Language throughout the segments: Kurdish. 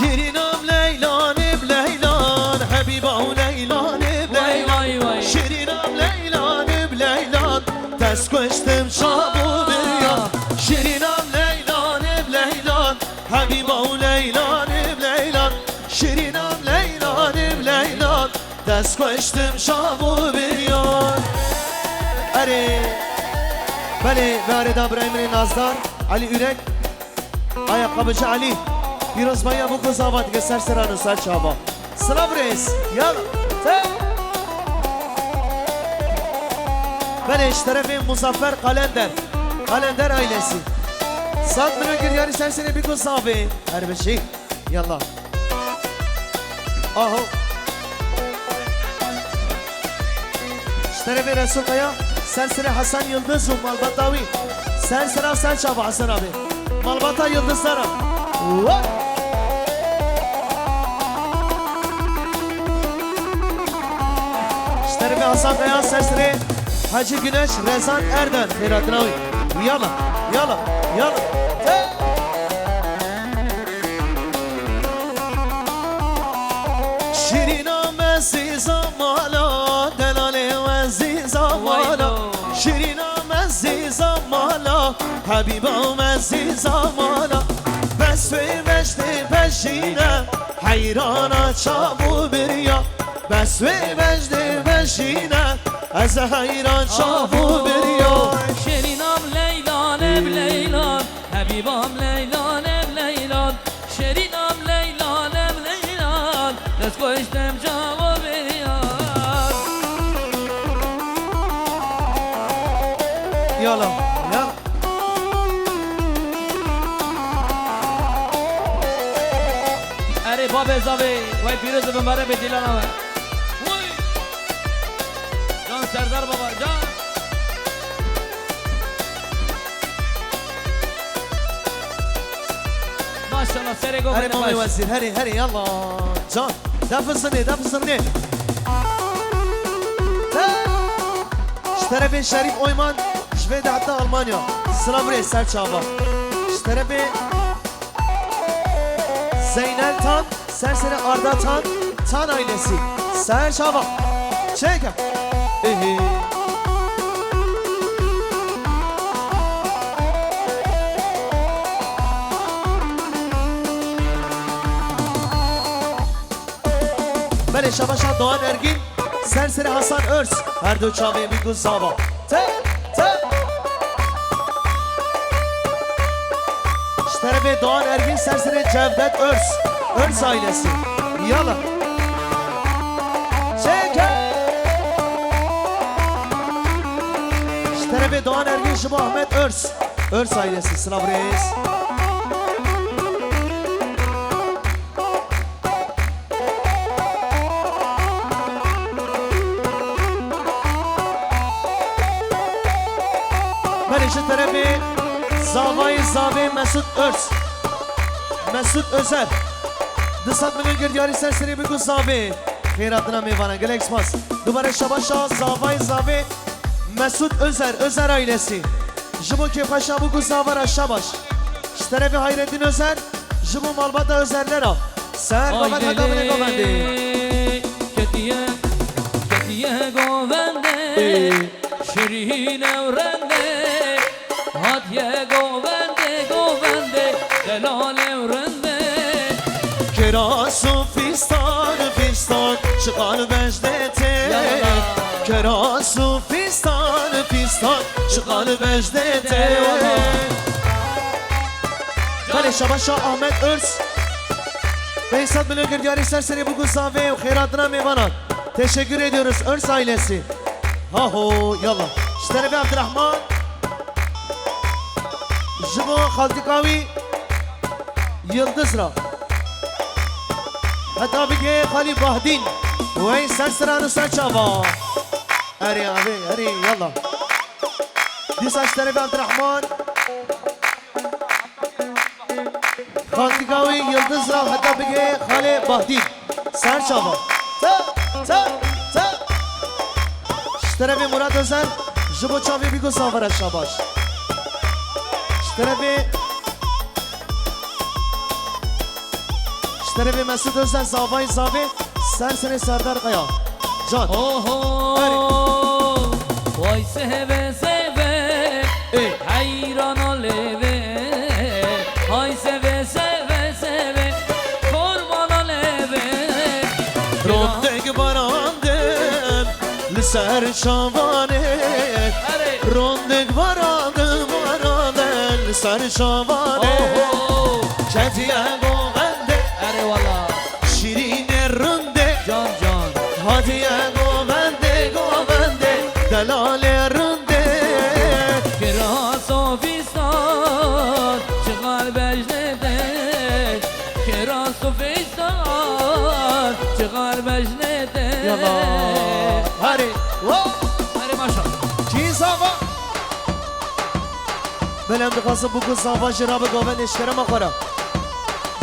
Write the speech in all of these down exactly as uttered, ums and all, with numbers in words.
Şîrînam leylanê bi leylan, Hebîba û leylanê bi leylan. Vay, vay, vay. Şîrînam leylanê bi leylan, dest kuştim çav û biryan. Şîrînam leylanê bi leylan, Hebîba û leylanê bi leylan. Şîrînam leylanê bi leylan, dest kuştim çav û biryan. Erê, belê, ve arêda birayê min ê nazdar, Elî Ürek. Ayakkabıcı Ali. Pîrozbaya bû ku zava dike ser seran û ser çava. Silav rêz. Yala. Te. Belê, ji terefê Muzaffer Kalender. Kalender ailesi. Sat milyon giryarî ser serê bî ku zavê. Her bijî. Yala. Aho. Ji terefê Resul Kaya, ser serê Hasan Yıldız û malbata wî. Ser sera ser çava Hasan abi. Malbata Yıldızlara. Wa! Ji terefê Hasan Kaya, ser serê Hacı Güneş, Rezan Erden. Xêratina wî. Yala, yala, yala. Hey! Şîrîna me zîza mala, delalê we zîza mala. Şîrîna me zîza mala, Hebîba me zîza mala. Bes wê beştê beşîne, heyrana çav û birya. Bes wê beştê beşîne, ez heyran çav û birya. Şêrîna bi leylan, e bi leylan, Hebîba bi leylan, e bi leylan. Şêrîna bi leylan, e bi leylan, dest kuştim çav û biryan. Yala, ya. Erê babê zavê, wey pîroz bimare bê dîlana we. Can Serdar Baba, can. Maşallah, serê go. Erê bende mamê baş. Wezîr, herê, herê, yallah. Can, def zinê, def zinê. Te. Ji terefê Şerîf Oyman, ji vê de heta Almanya. Silav rê ser çava. Ji terefê Zeynel Tan, ser serê Arda Tan, Tan ailesi. Ser çava. Çeke. Ehe. Belê şabaşa Doğan Ergin, ser serê Hasan Örs, her du çavê bî ku zava. Te, te. Ji terefê Doğan Ergin, ser serê Cevdet Örs, Örs ailesi. Yala. Çeke. Ji terefê Doğan Ergin ji bo Ahmet Örs, Örs ailesi. Silav rêz. Belê ji terefê zavayê zavê Mesut Örs. Mesut Özer. Du sed milyon gir diyarî ser serê bî ku zavê. Xêratina mêvanan. Gelek spas. Dubare şabaşa zavayê zavê Mesut Özer. Özer ailesi. Ji bo kêfxweşa bû ku zava ra şabaş. Ji terefê Hayrettin Özer, ji bo malbata Özerlera. Ser govend heta binê govendê. Ketiye, ketiye govendê. Ê. Şirîn ew rende. Hatiye govendê, govendê. Delal ew rende. Kiras û fîstan, fîstan, çiqal bejdê tê. Ya Allah. Kiras û fîstan, fîstan, çiqal bejdê tê. Eyvallah. Belê şabaşa Ahmet Örs. Pênc sed milyon gir diyarî ser serê bû ku zavê û xêratina mêvanan. Teşekkür ediyoruz Örs ailesi. Haho, yallah. Ji terefê Abdurrahman. Ji bo xaltika wî Yıldız ra. Heta bigê xalî Bahdîn. Wey ser siran û ser çava. Erê, erê, erê, yallah. Dîsa ji terefê Abdurrahman. Xaltika wî Yıldız ra heta bigê xalê Bahdîn. Ser çava. Te, te, te. Ji terefê Murat Özer, ji bo çavê bî ku zavara şabaş. Ji terefê, ji Serê vê Mesut Özel, zavayê zavê, ser serê Serdar Kaya. Can. Oho. Erê. Vay seve seve, Ê. Heyrana leve. Hay seve seve seve, korbana leve. Rondek barandim li ser çavanê. Erê. Rondek barandim, barandim li ser çavanê. Oho. Ketiye govendê. Erê wala. Şîrînê rindê. Can can. Hatiye govendê, govendê, delalê rindê. Kira sofîstan, çixar bejnê te. Kira sofîstan, çixar bejnê te. Yala. Harê. Wo. Harê maşa. Kî zava? Belê em dixwazin bûku zava jî rabe govendê ji kerema xwe re.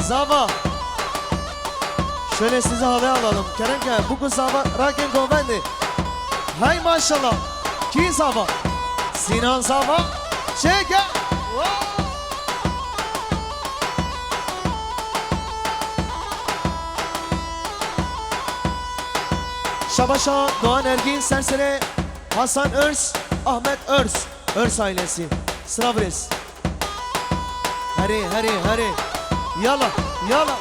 Zava. Şöyle sizi havaya alalım. Kerem ke bûku zava rakin govendê. Hay maşallah. Kî zava? Sinan zava. Çeke. Şabaşa Doğan Ergin, ser serê Hasan Örs, Ahmet Örs, Örs ailesi. Sıra birêz. Herê, herê, herê. Yala, yala.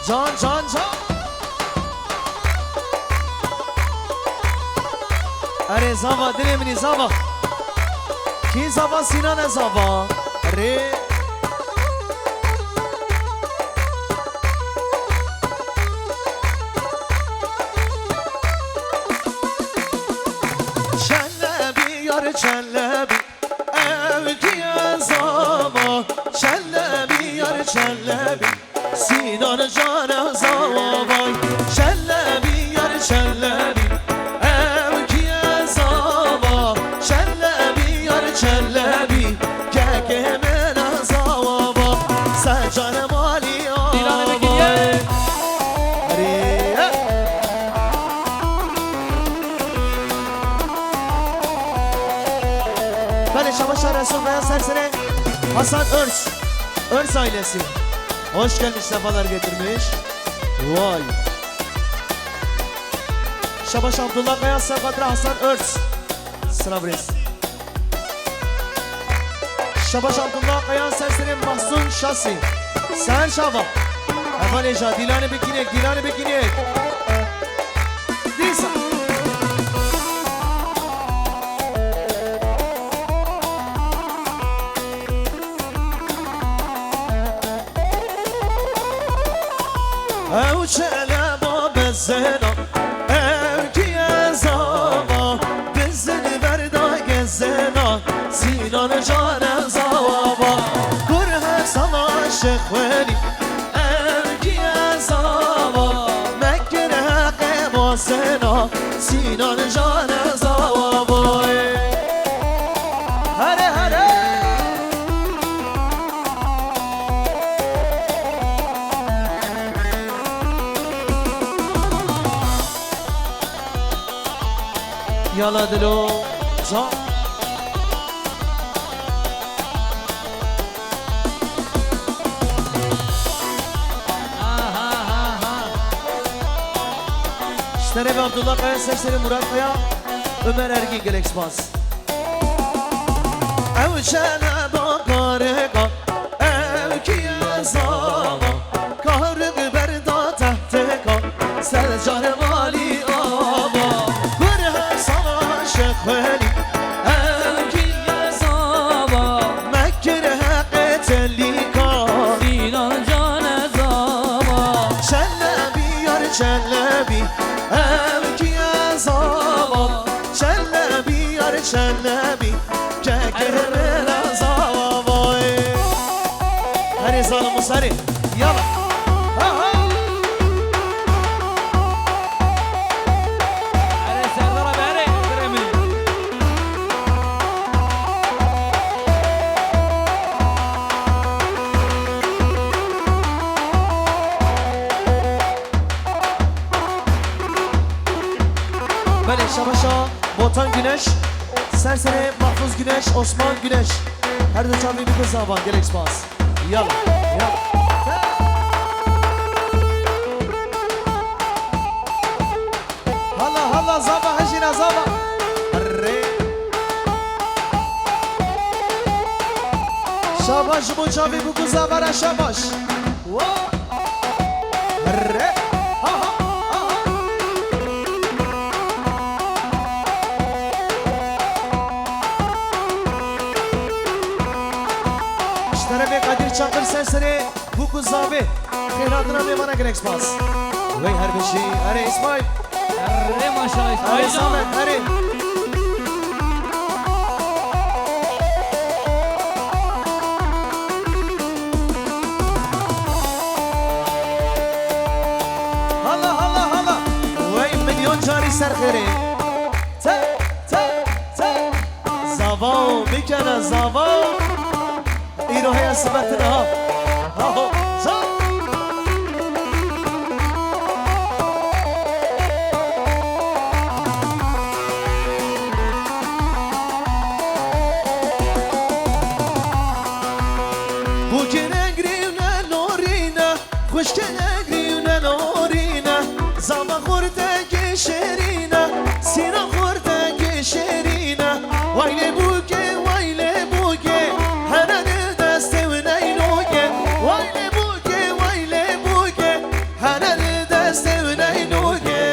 Can, can, can. Erê zava, dilê min î zava. Kî zava, Sînan e zava. Erê. Çelebî yar çelebî, ew kî ye zava. Çelebî yar çelebî. Sînan cane zawa vay, Çelebî yar Çelebî, ew kî ye zava, Çelebî yar Çelebî, kekê min e zawa va, se cane malî Dîlanê avay. Herê. Belê, şabaş Resul Kaya, ser serê Hasan Örs, Örs ailesi. Hoş gelmiş, sefalar getirmiş. Vay. Şabaş Abdullah Kaya, Sefadir Hasan Örs. Sıra birêz. Şabaş Abdullah Kaya, ser serê Mahsun Şasi. Ser şava. Hevalê ja, Dîlanê Bikînêk, Dîlanê Bikînêk. Dîsa. Ew çeleba bezena, ew kî ye zava, dizin berda gezena, Sînan cane zawa va, kur her sala şexwenî, ew kî ye zava, mekir heqê mazena, Sînan cane zawa va. Here, here. Yala dilo, ça. Ji serê Abdullah Kaya, ser serê Murat Kaya, Ömer Ergin, gelek spas. Ew çeleba karika, ew kî ye zava, karik berda tehteka, ser car malî ava, kur her sala şexwenî, ew kî ye zava, mekir heqê telîka, Sînan cane zava. Çelebî yar Çelebî, ew kî ye zava, Çelebî yar Çelebî, kekê min e zawa vay. Herê zalim û serê. Yala. Ha, ha. Erê Serdara berê, birê min. Şabaşa Botan Güneş, ser serê Mahfuz Güneş, Osman Güneş. Her du çavê bî ku zavan, gelek spas. Yala, yala. Hala, hala, zava, hejîna, zava. Erê. Şabaş ji bo çavê bû ku zava re şabaş. Wa. Erê. Ha, ha, ha, ha. Ji terefê Kadir Çakır ser serê. Bûk û zavê. Xêr hatina mêvana, gelek spas. Wey her bijî. Erê Îsmaîl. Erê maşallah Erê Îsmaîl can. Samet. Erê. Hala, hala, hala. Wey milyon carî ser xêrê. Te, te, te. Zava, bikene zava. Îro heye sibetin ha. Ha, ha, za. Bûkê ne girî û ne norîne, xwişkê ne girî û ne norîne, zava xurtekê şêrîne, sîna xurtekê şêrîne. Way lê bûkê, way lê bûkê, hene li destê wî neynoke. Way lê bûkê, way lê bûkê, hene li destê wî neynoke.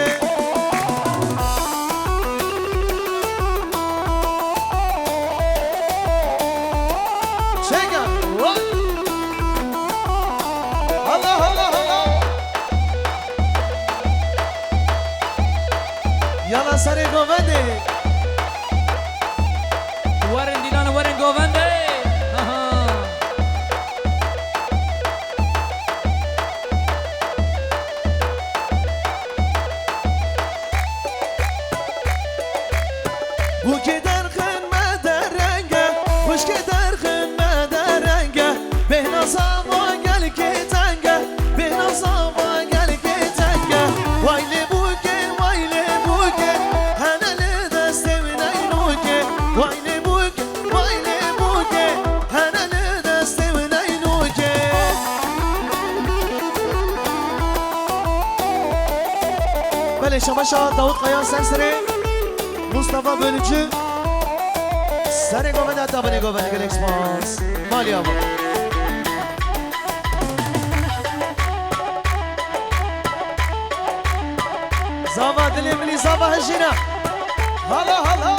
Çêke, wa. Hala, hala, hala. Yala serê govendê. Werin dîlan, werin govendê. Aha. Bûkê derxin me dereng e, xwişkê derxin me dereng e. Bêhna zava gelkê teng e, bêhna zava gelkê teng e. Way lê bûkê, way lê bûkê, hene li destê wî neynoke. Way lê bûkê, way lê bûkê, hene li destê wî neynoke. Belê, şabaşa Dawud Kaya ser serê. Mustafa Bölücü. Serê govende, tabinê govende, gelek spas. Malî ava. Zava dilê milî, zava hejîna. Hala, hala.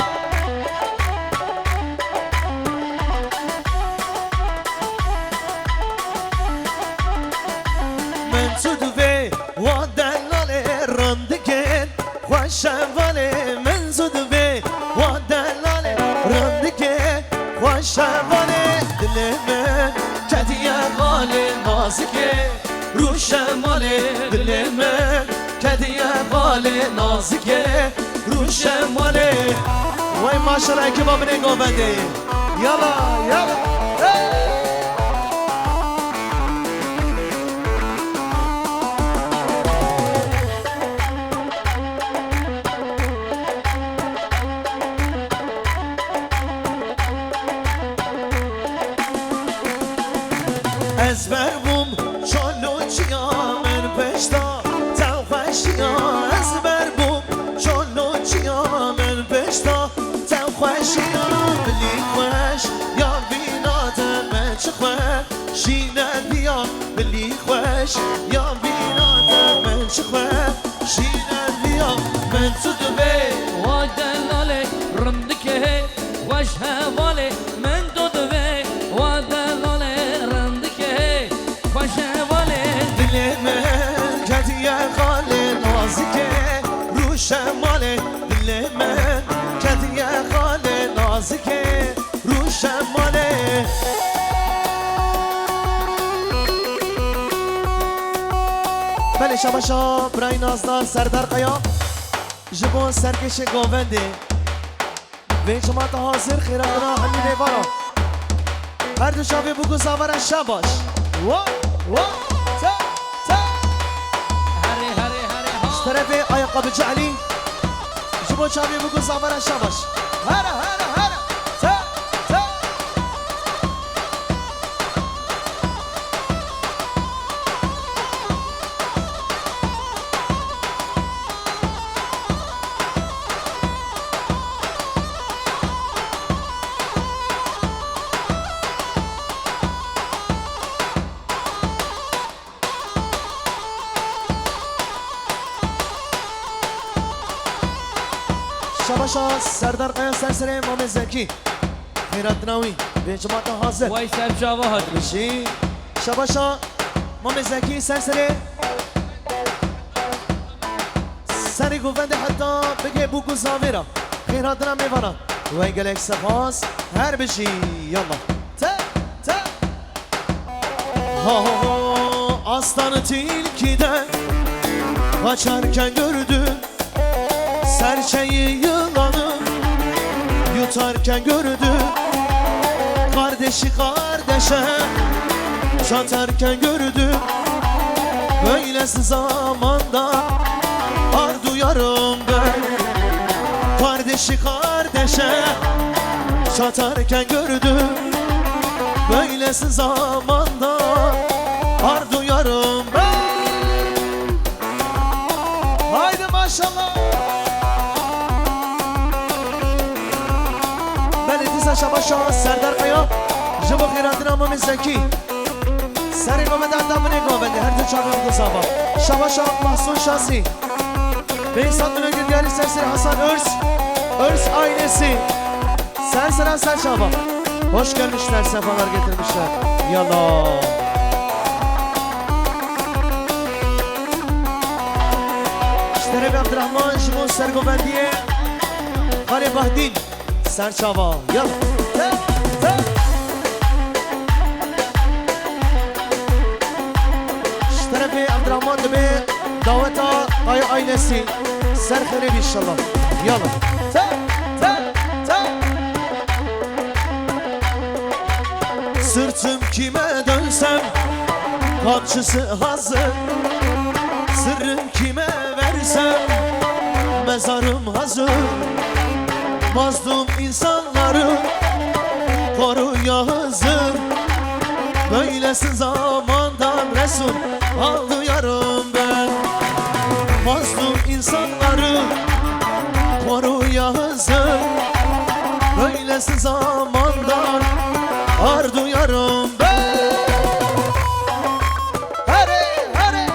Min tu divê wa delalê rindikin. Xweş hevalê min zû divê, wa delalê rindikê. Xweş hevalê dilê min ketiye xalê nazikê. Rûşe malê dilê min ketiye xalê nazikê. Rûşe malê. Wey maşallah, ekiba binê govendê. Yala, yala. Hey! Ez ber bûm çoloçiya min pişta te xweşiya. Ez ber bûm çoloçiya min pişta te xweşiya. Bilî xweş ya vîna te me çi xwe. Şîne diya bilî xweş ya vîna te min çi xwe. Şîne diya min tu divê. Wa delalê rindikê, xweş hevalê min tu divê. Wa delalê rindikê, xweş hevalê. Dilê min ketiye xalê nazikê. Rûşe malê dilê min ketiye xalê nazikê. Rûşemalê. Belê, şabaşa birayê nazdar Serdar Kaya. Ji bo serkêşê govendê. Vê cimata hazir, xêra dina hemî mêvaran. Her du çavê bûk û zava re şabaş. Wa, wa, ta, ta. Herê, herê, herê, ha. Ji terefê Ayakkabıcı Elî. Ji Bo çavê bû ku zavera şabaş. Here, here, here. Te, te. Şabaşa Serdar Kaya ser serê Mamê Zekî. Xêratina wî, vê cimata hazir. Way ser çava hat. Bijî. Şabaşa Mamê Zekî ser serê. Serê govendê heta bigê bû ku zavêra. Xêratina mêvana. Way gelek spas. Her bijî. Yallah. Te, te. Ha, ha, ha, aslanı tilkiden kaçarken gördüm. Serçeyi yılanı yutarken gördüm. Kardeşi kardeşe çatarken gördüm. Böylesi zamanda ar duyarım ben. Kardeşi kardeşe çatarken gördüm. Böylesi zamanda ar duyarım ben. Haydi maşallah. Belê dîsa şabaşa Serdar Kaya ji bo xêratina Mamê Zekî. Serê govende heta binê govende her du çavê bû zava. Şabaşa Mahsun Şasî. Behzat Bülent'in geldi sesleri Hasan Örs. Örs ailesi. Ser sıra ser çava. Hoş gelmişler, sefalar getirmişler. Yallah. Ji terefê Abdurrahman ji bo sergovendiyê Xalê Bahdîn. Ser çava. Yallah. Te, te. Ji terefê Abdurrahman dibe daweta Kaya ailesi. Ser xêrê bî inşallah. Yallah. Te, te, te. Sırtım kime dönsem kapçısı hazır. Sırrım kime versem mezarım hazır. Mazlum insanları koruya Hızır. Böylesi zamandan Resul ağlıyorum ben. Mazlum insanları koruya Hızır. Böylesi zamandan ar duyarım ben. Hare, hare.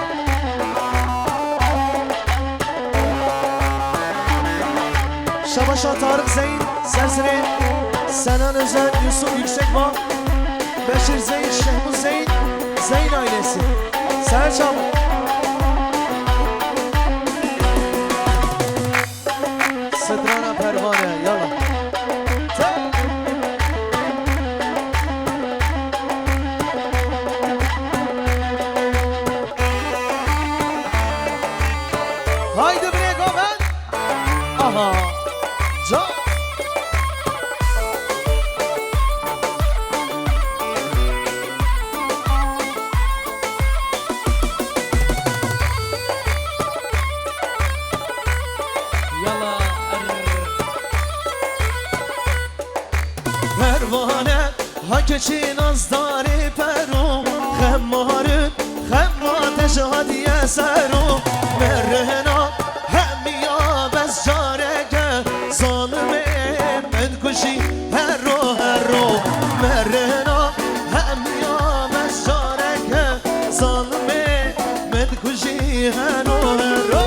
Şabaşa Tarık Zeyn, Serseri, Senan Özen, Yusuf Yüksekbağ, Beşir Zeyn, Şehmuz Zeyn, Zeyn ailesi. Serçam. Strana Pervane, yallah. Haydi bre govend. Aha. Can. Yala. Pervane ha keçî nazdarî peru, xemar, xema te ji hatiye seru. Merina hemiya bes careke, zalimê min kujî hero hero. Merina hemiya bes careke, zalimê min kujî hero hero.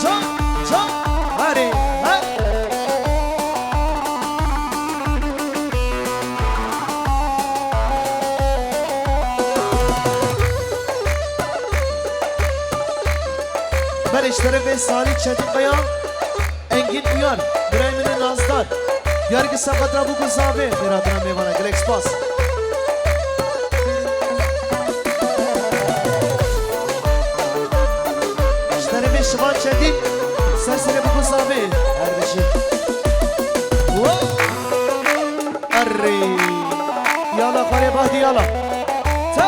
Can, can, herê, her. Belê ji terefê Salî Çetinkaya, Engîn Uyar, birayê min ê nazdar. Diyar ki seqet ra bû ku zavê, xêratina mêvana, gelek spas. Ji terefê Şivan Çetîn, ser serê bû ku zavê, her bijî. Wo! Erê! Yala xwarê bahdî yala. Te!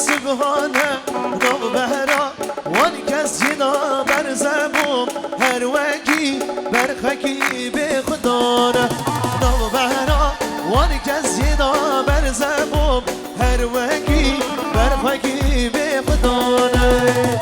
Sibhane, navbehra, wan kes jî da berze bû, her wekî berxwekî bê xudan e. Navbehra, wan kes jî da berze bû, her wekî berxwekî bê xudan e.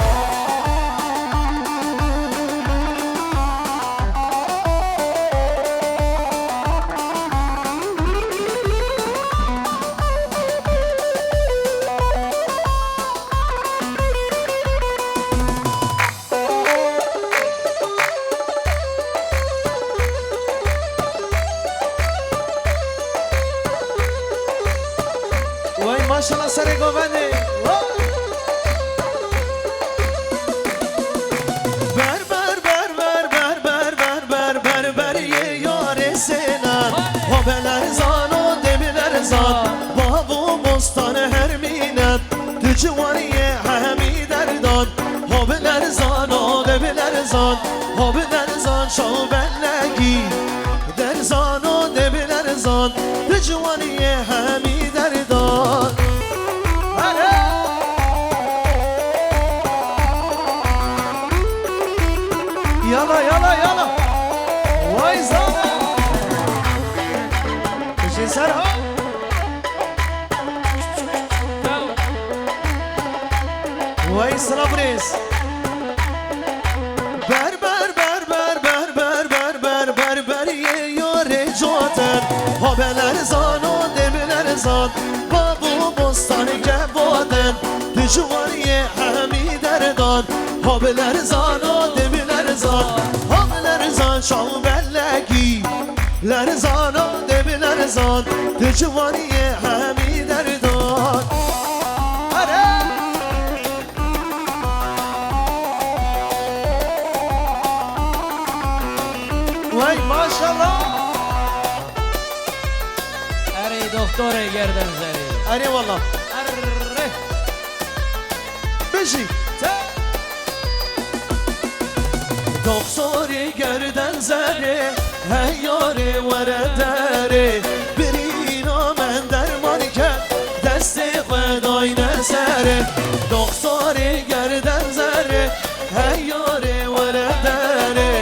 Wey maşallah serê govendê. Ber, ber, ber, ber, ber, ber, ber, ber, ber, ber, yê yarê sêne. Hobe lerzan û dê bi lerzan, bav û bostan her mîne. Tu ciwaniyê hemî derdan, hobe lerzan û dê bi lerzan, hobe lerzan şaw bellegî. Lerzan û dê bi lerzan, tu ciwaniyê hemî derdan. Here! Yala, yala, yala. Vay zana. Ji ser ha. Vay sıra brez. Ber, ber, ber, ber, ber, ber, ber, ber, ber, ber, yê yarê coten. Hobe lerzan û dê bi lerzan, bav û bostanê kevoten. Tu ciwaniyê hemî derdan. Hobe lerzan û dê bi lerzan, hobe lerzan şaw bellegî. Lerzan û dê bi lerzan, tu ciwaniyê hemî derdan. Here! Wey maşallah. Erê doktorê gerden zerê. Erê wallah. Erê. Bijî. Te. Doktorê gerden zerê, hey yarê were derê. Birîna min derman ke, destê xwe dayne serê. Doktorê gerden zerê, hey yarê were derê.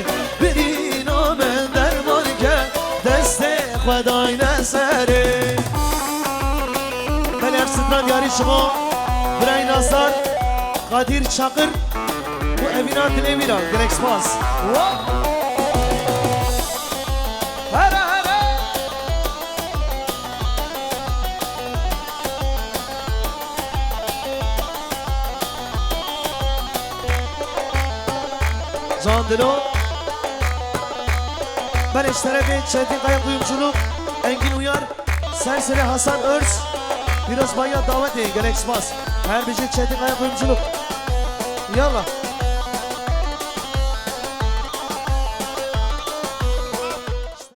Birîna min derman ke, destê xwe dayne serê. Belê, ev stran yarî şima, birayê Nasar, Kadir Çakır û Evîna Dilêmîra. Gelek spas. Here, here. Can Dilo. Belê, ji terefê Çetin Kaya Kuyumculuk, Engin Uyar, Serserê Hasan Örs, pîrozbahiya dawetê, gelek spas. Her bijî Çetin Kaya Kuyumculuk. Yallah.